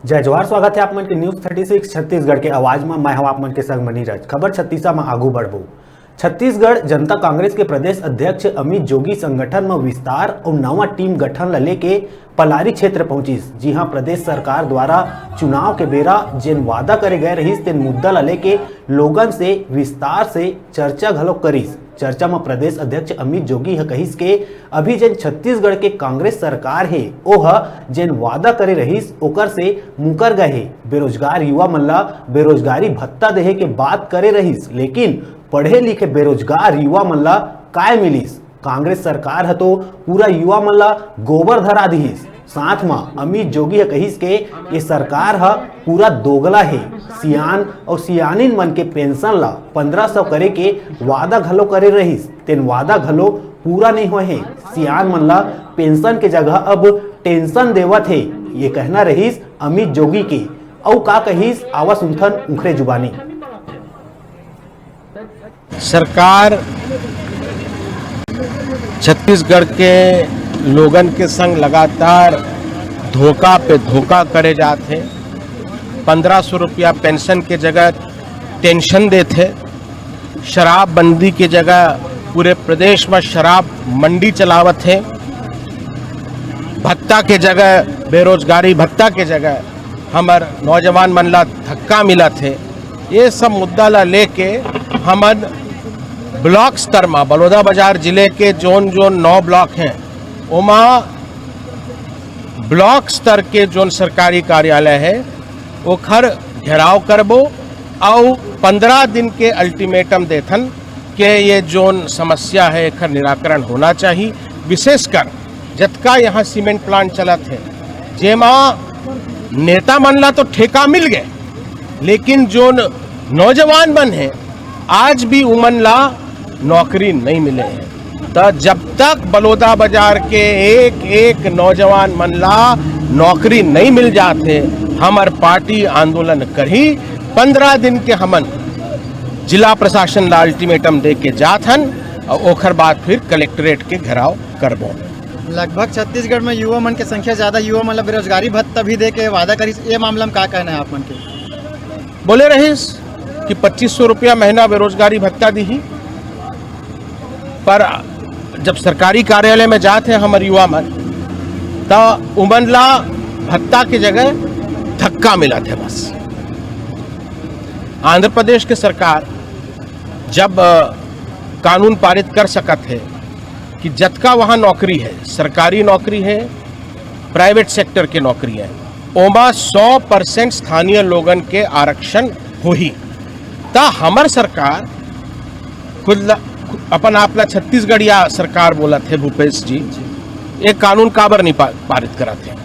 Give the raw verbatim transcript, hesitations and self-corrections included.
जय जोहार, स्वागत हे आप मन के News Thirty Six छत्तीसगढ़ के आवाज म। मैं हूं आप मन के संग मनीरज। खबर छत्तीसा म आगू बढ़बो। छत्तीसगढ़ जनता कांग्रेस के प्रदेश अध्यक्ष अमित जोगी संगठन म विस्तार अउ नवा टीम गठन ल लेके पलारी क्षेत्र पहुंचिस, जिहां प्रदेश सरकार द्वारा चुनाव के बेरा जेन वादा करे गए रहिस, तेन मुद्दा ल लेके लोगन से विस्तार से चर्चा घलो करिस। चर्चा म प्रदेश अध्यक्ष अमित जोगी ह कहिस के अभी जेन छत्तीसगढ़ के कांग्रेस सरकार हे, ओह जेन वादा करे रहिस, ओकर से मुकर गए हे। बेरोजगार युवा मन ला बेरोजगारी भत्ता देहे के बात करे रहिस, लेकिन पढ़े लिखे बेरोजगार युवा मन ला काय मिलिस? कांग्रेस सरकार ह तो पूरा युवा मन ला गोबर धरा दिहिस। साथ म अमित जोगी ह कहिस के ये सरकार ह पूरा दोगला हे। सियान अउ सियानिन मन के पेंशन ला पन्द्रह सौ करे के वादा घलो करे रहिस, तेन वादा घलो पूरा नइ होए हे। सियान मन ला पेंशन के जगह अब टेंशन देवत हे, ये कहना रहिस अमित जोगी के। अउ का कहिस, आवा सुनथन उंखरे जुबानी। सरकार छत्तीसगढ़ के लोगन के संग लगातार धोखा पे धोखा करे जात हे। पन्द्रह सौ रुपया पेंशन के जगह टेंशन देत हे। शराबबंदी के जगह पूरे प्रदेश में शराब मंडी चलावत हे। भत्ता के जगह, बेरोजगारी भत्ता के जगह हमर नौजवान मन ला धक्का मिलत हे। ये सब मुद्दा ला लेके हमन ब्लॉक स्तर मा बलौदाबाजार जिले के जोन जोन नौ ब्लॉक हैं, ओमा ब्लॉक स्तर के जोन सरकारी कार्यालय है, ओखर घेराव करबो अउ पन्द्रह दिन के अल्टीमेटम देथन के ये जोन समस्या है, एखर निराकरण होना चाहिए। विशेषकर जतका यहाँ सीमेंट प्लांट चलत है, जेमा नेता मन ला तो ठेका मिल गए, लेकिन जोन नौजवान मन है, आज भी उमन ला नौकरी नहीं मिले है। त जब तक बलौदाबाजार के एक एक नौजवान मन ला नौकरी नहीं मिल जात हे, हमर पार्टी आंदोलन करही। पन्द्रह दिन के हमन जिला प्रशासन ला अल्टीमेटम दे के जात हन, अउ ओखर बाद फिर कलेक्ट्रेट के घेराव करबो। लगभग छत्तीसगढ़ में युवा मन के संख्या ज्यादा, युवा मन ला बेरोजगारी भत्ता भी दे के वादा करिस, ये मामला में का कहना है आप मन के? बोले रहिस कि पच्चीस सौ रुपया महीना बेरोजगारी भत्ता दीही, पर जब सरकारी कार्यालय में जात हे हमर युवा मन, त उमन ला भत्ता के जगह धक्का मिलत हे बस। आंध्र प्रदेश के सरकार जब, अ, कानून पारित कर सकत हे कि जतका वहाँ नौकरी है, सरकारी नौकरी है, प्राइवेट सेक्टर के नौकरी है, ओमा सौ परसेंट स्थानीय लोगन के आरक्षण होही, त हमर सरकार खुद ल-, अपन आप ला छत्तीसगढ़िया सरकार बोलत हे भूपेश जी, एक कानून काबर नहीं पा-, पारित करत हे?